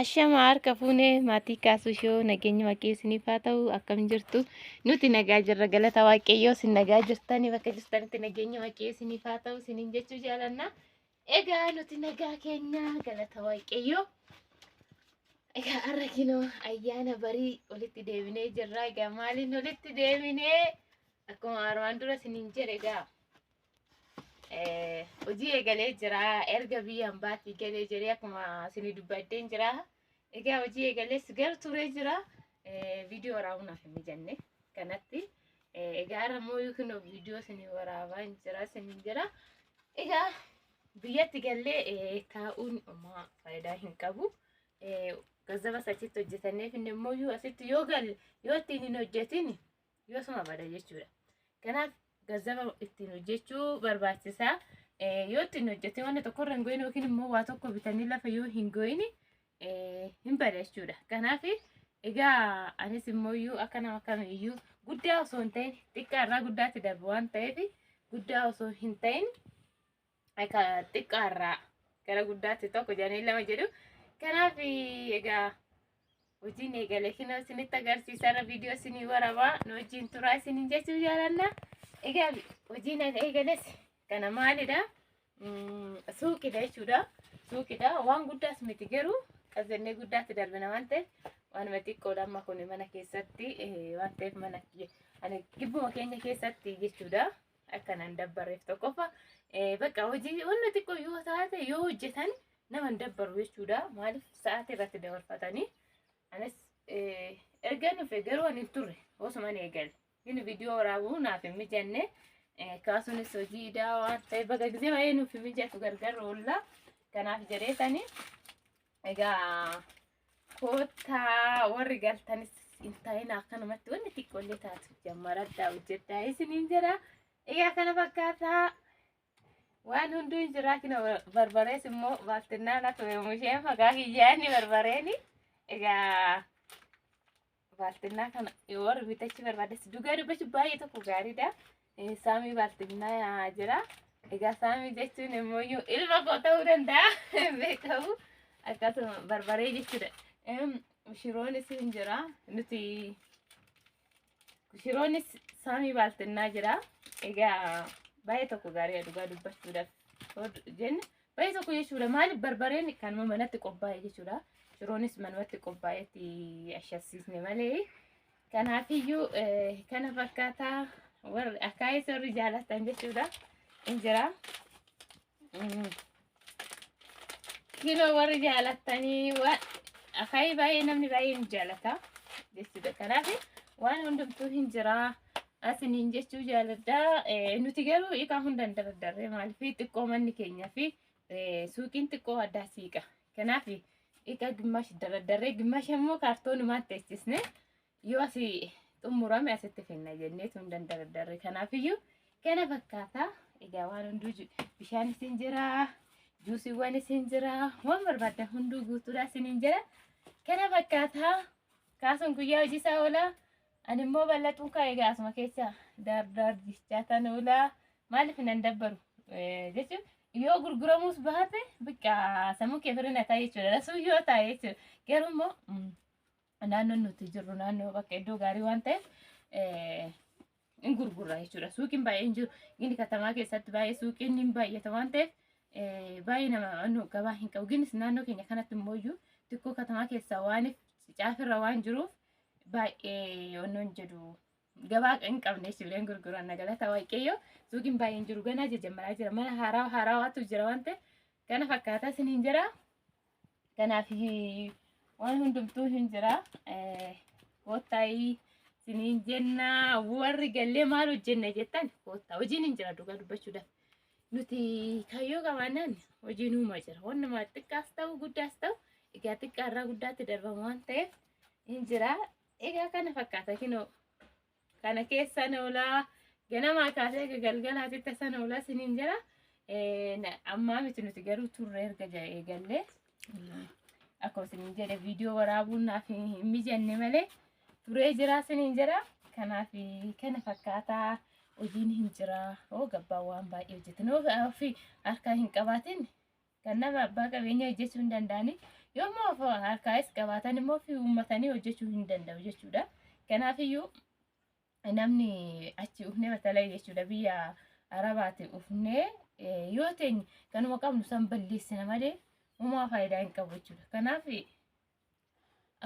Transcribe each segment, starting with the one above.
Ashama harka fuunee maatii kaasuu shoo nageenyi waaqee isiniif haa ta'u. Akkam jirtu? Nuti nagaa jirra, galata waaqayyoo. Isin nagaa jirtanii? Bakka jirtanitti nageenyi waaqee isiniif haa ta'u isiniin jechuu jaalanna. Egaa nuti nagaa keenya, galata waaqayyoo. Egaa har'a kinoo ayyaana barii walitti deebinee jirra. Egaa maaliin walitti deebinee? Akkuma armaan dura isiniin jedhe, egaa hojii eegalee jira. Erga biyya hambaatii galee jedhee akkuma isinii dubbadheen jira. Egaa hojii eegalees garuu turee jira. Viidiyoo waraabuu naaf hin mijanne kanatti. Egaa har'a immoo yookiin viidiyoo isinii waraabaa hin jira isiniin jira. Egaa biyyatti gallee taa'uun homaa faayidaa hin qabu. Gazzabas achitti hojjetanneef inni immoo asitti yoo galle yoo ittiin hin hojjetin yoosuma bada jechuudha. Kanaaf gazzaba ittiin hojjechuu barbaachisaa. Yoo ittiin hojjetin wanta tokko irra hin goyin yookiin immoo waa tokko bitanii lafa yoo hin goyin hin bada jechuudha. Kanaaf egaa anis immoo akka nama kamiyyuu guddaa osoo hin ta'in xiqqaa irraa guddaatti darbu waan ta'eef, guddaa osoo hin ta'in akka xiqqaa irraa gara guddaatti tokko jedhanii lama jedhu. Kanaaf egaa hojiin eegale kinoo isinitti agarsiisa, irra viidiyoo isinii waraabaa nu wajjin turaa isiniin jechuu jaalanna. Egaa hojiin ani eegales kana maalidha? Suuqidha jechuudha. Suuqidha, waan guddaas miti, garuu qazannee guddaatti darbina waan ta'eef waanuma xiqqoodha. Amma kun mana keessatti waan ta'eef mana ani gibbuma keenya keessatti jechuudha. Akkanaan dabbarreef tokkoffaa bakka hojii wanna xiqqoo yoo taate yoo hojjetan nama hin dabbaru jechuudha. Maaliif sa'aatii irratti dabarfatanii? Anis erga dhufe garuu ani hin turre, osuman eegale. Inni viidiyoo waraabuu naaf hin mijanne, kaasuunis hojii idaa waan ta'eef bakka gisee baay'ee nuuf hin mijatu, gargar oolla. Kanaaf jedheetani egaa koottaa warri galtanis hin ta'in akkanumatti wanni xiqqoollee taatu jammaradhaa hojjedhaa isiniin jedha. Egaa kana fakkaataa waan hunduu hin jira. Kina barbarees immoo baaltinnaa lafa isheen maqaa kiyyaani barbareeni. Egaa baaltinnaa kana warri bitachuu barbaades dhugaa dubbachuu baay'ee tokko gaariidha. Saamii baaltinnaa jira. Egaa saamii jechuun immoo ilma koo ta'uu danda'a, beekamu. Akkasuma barbaree jechuudha. Shiroonis hin jira. Nuti shiroonis saamii baaltinnaa jira. Egaa baay'ee tokko gaariidha dhugaa dubbachuudhaaf jenne baay'ee tokko jechuudha. Maaliif barbareen kanuma manatti qophaa'e jechuudha. Shiroonis manumatti qophaa'etti ashasiisne malee. Kanaafiyyuu kana fakkaataa warri akaayis warri jaalatan jechuudha. Hin jira. Kinoo warri jaalattanii akaayii baay'ee namni baay'een jaalata jechuudha. Kanaaf waan hundumtuu hin jira. Asiniin jechuu jaaladha. Nuti garuu iqaa hunda hin dardarree, maaliif xiqqoo manni keenyaa fi suuqiin xiqqoo addaa siiqa. Kanaaf iqaa gimaash dardarree, gimaash immoo kaartoonumaan teessisne, yoo asii xumurame asitti finna jenneetu hin dandardarre. Kanaafiyyuu kana fakkaata. Egaa waan hunduu bishaan isin jira, juusiiwwan isin jira, waan barbaadan hunduu guutuudha isiniin jira. Kana fakkaata. Kaasuun guyyaa hojii isaa oola. Ani immoo bal'atuun ka'e egaa asuma keessa daar daar jechaa tan oola. Maaliif nan dabbaru jechuun yoo gurguramuus baate bakka sammuu kee firina ta'a jechuudha. Rasuu yoo ta'e jechuudha. Garuu immoo naannoon nuti jirru naannoo bakka iddoo gaarii waan ta'eef hin gurgurra jechuudha. Suuqiin baay'ee hin jiru. Inni katamaa keessatti baay'ee suuqiin hin baay'ata waan ta'eef baay'ee nama gabaa hin qabu. Ginis naannoo keenya kanatti immoo iyyuu xiqqoo katamaa keessaa waan caafirra waan jiruuf baay'ee onnoon jedhu gabaa hin qabne jechuudha, hin gurguran. Galata waaqayyo suuqiin baay'ee hin jiru, ganaa jajjammaraa jira, mana haaraa haarawaatu jira waan ta'eef kana fakkaataa isiniin jira. Kanaaf waan hundumtuu hin jira. Koottaayii isiniin jenna, warri gallee maal hojjenna jettan koottaa, hojiin hin jira dhugaa dubbachuudhaaf. Nuti kaayyoo qabaannaan hojiin uuma jira. Wannuma xiqqaas ta'u guddaas ta'u egaa xiqqaa irraa guddaatti darbama waan ta'eef hin jira. Egaa kana fakkaata, kinoo kana keessan oolaa ganamaa kaasee galgalaatitti san oolaa isiniin jira. Ammaa miti, nuti garuu turre erga eegallee. Akkuma isiniin jedhe viidiyoo waraabuun naaf hin mijanne malee turee jira isiniin jira. Kanaaf kana fakkaataa hojiin hin jira. Oo gabbaan waan baay'ee hojjetan ofii harkaa hin qabaatin kan nama abbaa qabeenyaa hojjechuu hin danda'ani. Yoommoo harkaayis qabaatan immoo fi uummatanii hojjechuu hin danda'u jechuudha. Kanaafiyyuu namni achi ufnee matalaa jechuudha biyya Arabaati ufnee yoo teenye kanuma qabnu san balleessina malee homaa faayidaa hin qabu jechuudha. Kanaaf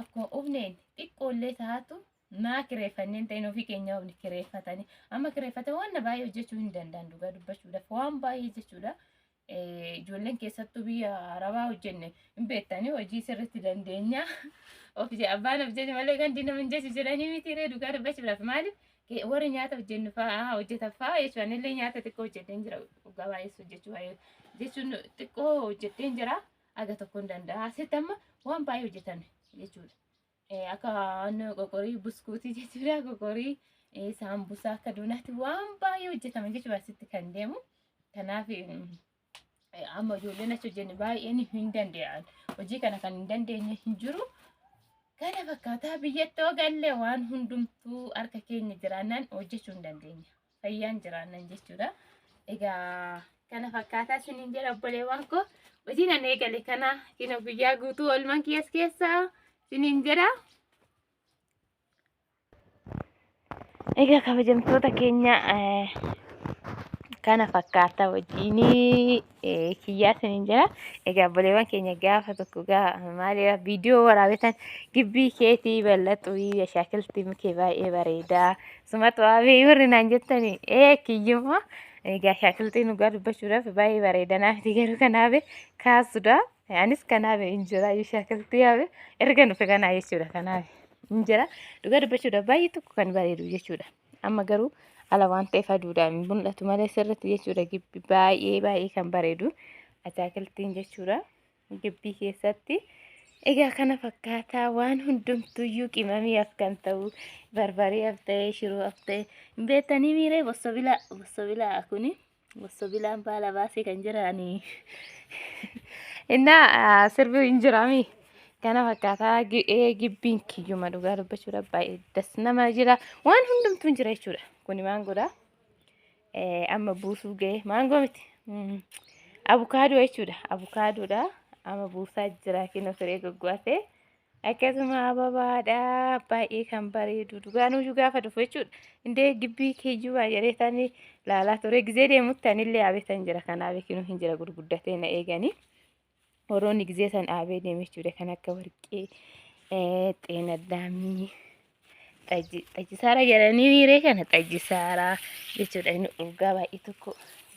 akkuma ufneen xiqqoollee taatu naa kireeffanneen ta'in ofii keenya ofni kireeffatanii amma kireeffate waan baay'ee hojjechuu hin danda'an dhugaa dubbachuudhaaf waan baay'ee jechuudha. Ijoolleen keessattuu biyya Arabaa hojjenne hin beektanii hojii sirriitti dandeenya. Of abbaan of jechu malee gandi nama hin jechu jedhanii miti ree dhugaa dubbachuudhaaf maaliif warri nyaata hojjennu fa'aa hojjetan fa'aa jechuudha. Anillee nyaata xiqqoo hojjedheen jira dhugaa baay'ees hojjechuu baay'ee jechuun xiqqoo hojjedheen jira aga tokko hin danda'a. Asitti amma waan baay'ee hojjetan jechuudha. Akka qoqorii buskuutii jechuudha qoqorii saambusaa akka doonaatti waan baay'ee hojjetama jechuudha asitti kan deemu. Kanaaf amma ijoolleen achi hojjenne baay'een hin danda'an. Hojii kana kan hin dandeenye hin jiru. Kana fakkaataa biyyatti yoo galle waan hundumtuu harka keenya jiraannaan hojjechuu hin dandeenya. Fayyaan jiraannaan jechuudha. Egaa kana fakkaataa isiniin jedha obboleewwan koo. Hojiin ani eegale kana kina guyyaa guutuu oolmaan kiyyas keessaa isiniin jedha. Egaa kabajamtoota keenya kana fakkaata hojiin kiyyaa isiniin jira. Egaa obboleewwan keenya gaafa tokko gaa maali viidiyoo waraabetan gibbii keetii bal'atu ashaakiltii kee baay'ee bareedaa. Sumatu waabee warri naan jettani ee kiyyuma. Egaa ashaakiltiin dhugaa dubbachuudhaaf baay'ee bareeda naaf garuu kanaaf kaasudha. Anis kanaaf hin jira ashaakiltii hafe erga nufe kanaa jechuudha kanaaf. Hin jira dhugaa dubbachuudhaaf baay'ee tokko kan bareedu jechuudha. Amma garuu ala waan ta'eef aduudhaan hin mul'atu malee sirriitti jechuudha gibbi baay'ee baay'ee kan bareedu ataakiltiin jechuudha gibbii keessatti. Egaa kana fakkaataa waan hundumtuyyuu qimamiif kan ta'u barbareef ta'e shiroof ta'e hin beektanii miiree bossobilaa bossobilaa kuni bossobilaan baala baasee kan jirani. Innaa sirbi hin jiraami. Kana fakkaataa gibbiin kiyyuma dhugaa dubbachuudhaaf baay'ee das nama jira. Waan hundumtuu hin jira jechuudha. Kuni maangoodha. Amma buusuu ga'e. Maangoo miti. Abukaadoo jechuudha. Abukaadoodha. Amma buusaa jira kinoo firee goggogatee. Akkasuma ababaadha. Baay'ee kan bareedu. Dhugaan nuyyuu gaafa dhufu jechuudha. Indee gibbii kiyyuma jedhee tani laalaa ture. Gizee deemutti anillee haabetan jira. Kanaaf kinoo hin jira gurguddatee na eeganii. Warroonni gizee san dhaabee deeme jechuudha. Kan akka warqee, xeenaddaamii, xajjisaaraa jedhanii miiree kana xajjisaaraa jechuudha. Inni urgaa baay'ee tokko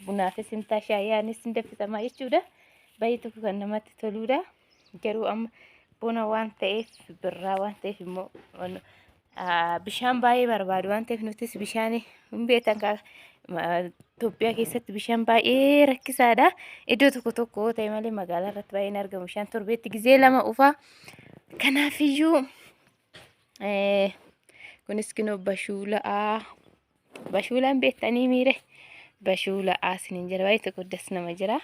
bunaafis hin ta'a shaayaanis hin danfisamaa jechuudha. Baay'ee tokko kan namatti toludha. Garuu amma bona waan ta'eef birraa waan ta'eef immoo bishaan baay'ee barbaadu waan ta'eef nutis bishaan hin beektan Itoophiyaa keessatti bishaan baay'ee rakkisaadha. Iddoo tokko tokko ta'e malee magaalaa irratti baay'een argamu bishaan torbeetti gizee lama ufa. Kanaafiyyuu kunis kinoo bashuula'aa bashuulaan beektanii miire bashuula'aa isiniin jira baay'ee tokko das nama jira.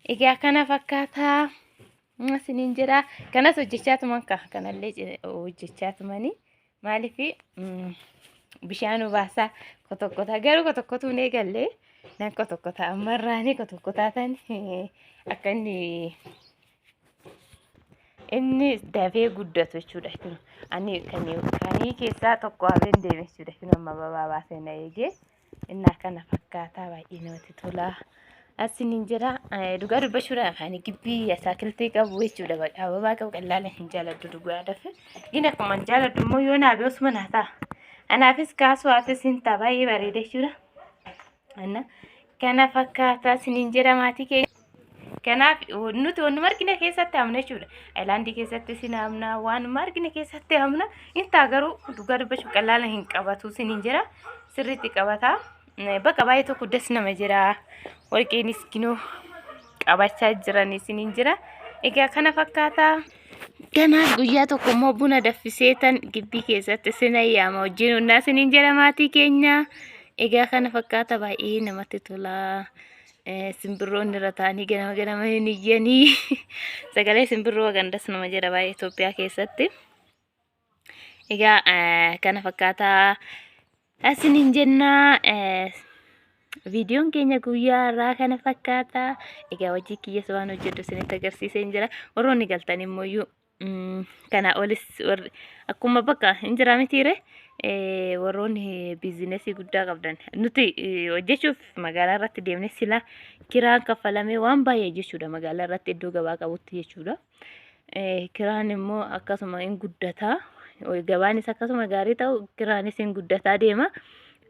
Egaa kana fakkaataa isiniin jira. Kanas hojjechaa tuman ka kanallee hojjechaa tumanii maaliif bishaan obaasaa kotokkotaa garuu kotokkotuu hin eegalle nan kotokkotaa ammarraanii kotokkotaa tan akka inni inni dafee guddatu jechuudha. Kun ani kanii keessaa tokko hafeen deeme jechuudha. Kun amma babaa baasee na eegee inni akkana fakkaataa baay'ee namatti tola. Asiniin jira dhugaa dubbachuudhaaf ani gibbii asaakiltii qabu jechuudha. Bakka ababaa qabu qallaala hin jaaladhu dhugaadhaaf. Gin akkuma hin jaaladhu immoo yoo naa osuma naa ta'a. Anaafis kaasuu haafis hin ta'a baay'ee bareeda jechuudha. Anna kana fakkaataa isiniin jira maatii keenya. Kanaaf nuti wanuma argine keessatti hamna jechuudha. Ayilaandii keessatti isin hamna waanuma argine keessatti hamna. Hin ta'a garuu dhugaa dubbachuuf qallaala hin qabatu isiniin jira. Sirriitti qabata. Bakka baay'ee tokko das nama jira. Warqeenis kinoo qabachaa jiran isiniin jira. Egaa kana fakkaataa. Kanaaf guyyaa tokko immoo buna danfisee tan gibbii keessatti isin ayyaama wajjin hunnaa isiniin jira maatii keenya. Egaa kana fakkaata baay'ee namatti tola. Simbirroonni irra taa'anii ganama ganama hin iyyanii. Sagalee simbirroo gandas nama jira baay'ee Itoophiyaa keessatti. Egaa kana fakkaataa isiniin jennaa. Viidiyoon keenya guyyaa har'aa kana fakkaata. Egaa hojii kiyyas waan hojjedhu isinitti agarsiiseen jira. Warroonni galtan immoo iyyuu kanaa olis warri akkuma bakka hin jira mitiire warroonni biizinesii guddaa qabdan nuti hojjechuuf magaalaa irratti deemne sila kiraan kaffalamee waan baay'ee jechuudha magaalaa irratti iddoo gabaa qabutti jechuudha. Kiraan immoo akkasuma hin guddataa. Gabaanis akkasuma gaarii ta'u kiraanis hin guddataa deema.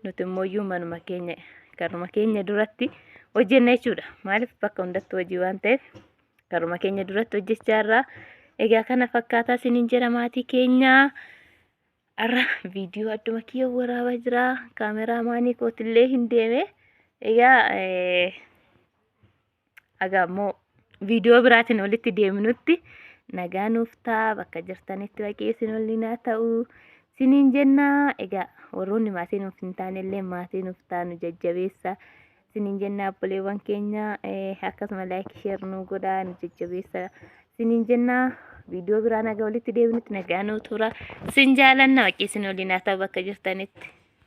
Nuti immoo iyyuu manuma keenya karuma keenya duratti hojjenna jechuudha. Maaliif bakka hundattuu hojii waan ta'eef karuma keenya duratti hojjechaa irraa. Egaa kana fakkaataa isiniin jedha maatii keenya. Har'a viidiyoo adduma kiyya waraabaa jira. Kaameraa maanii kootillee hin deeme. Egaa haga immoo viidiyoo biraatiin walitti deemnutti nagaa nuuf ta'a bakka jirtanitti waaqii isin waliin haa ta'u isiniin jenna. Egaa warroonni maatii nuuf hin taane illee maatii nuuf ta'a nu jajjabeessa isiniin jenna obboleewwan keenya akkasuma laayik sheer nu godhaa nu jajjabeessa isiniin jenna. Viidiyoo biraa nagaa walitti deebinutti nagaa nuu tura. Isin jaalanna waaqii isin waliin haa ta'u bakka jirtanitti.